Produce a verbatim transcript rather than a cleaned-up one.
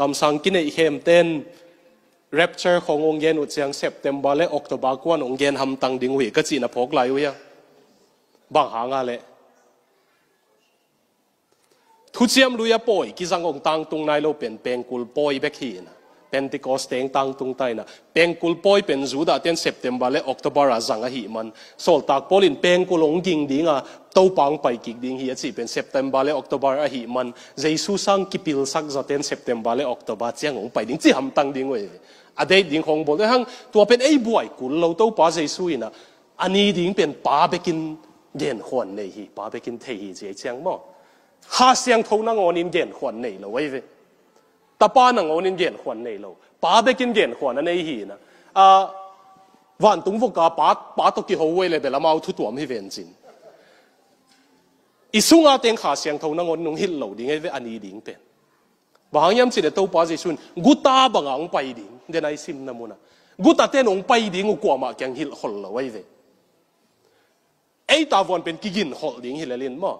Kamsang kineih khemten rapture khong hong gen uh ciang September le October kuan hong gen hamtang ding uh hi ka cihna phawk lai uh hia? Bang hanga le Thuciam Lui a pawi kizang hong tangtung nai lo pen pengkul pawi bek hi ina, Pentecost teng tangtung ta ina, pengkul pawi pen Judah ten September le October a zang ahih man, sawltak Paul in pengkul hong ging dinga Topa hong pai kik ding hi a cih pen September le October ahih man, Jesu sang kipilsak zaten September le October ciang hong pai ding ci hamtang ding uh hi. A date ding khong bawl hang, tua pen ei buai kul lo, Topa Jesu ina a ni ding pen Pa bekin genkhuan nei hi, Pa bekin thei hi ci ei ciang maw? Kha Siangtho nangawnin genkhuan nei lo ei ve. Tapa nangawnin genkhuan nei lo, Pa bekin genkhuan a nei hi ina. A, vantung vuka Pa, Pa tawh kiho uh ei le bel amau thu tuam hi vencin. I sunga teng Kha Siangtho nangawnin hong hilh lo ding ei ve, a ni ding pen. Bang hang hiam cih leh Topa Jesu in guta banga hong pai ding, den a i simna muna guta ten hong pai ding uh kuamah kiang hilh khol lo ei ve. Ei tavuan pen kigin khol ding hi lelin maw?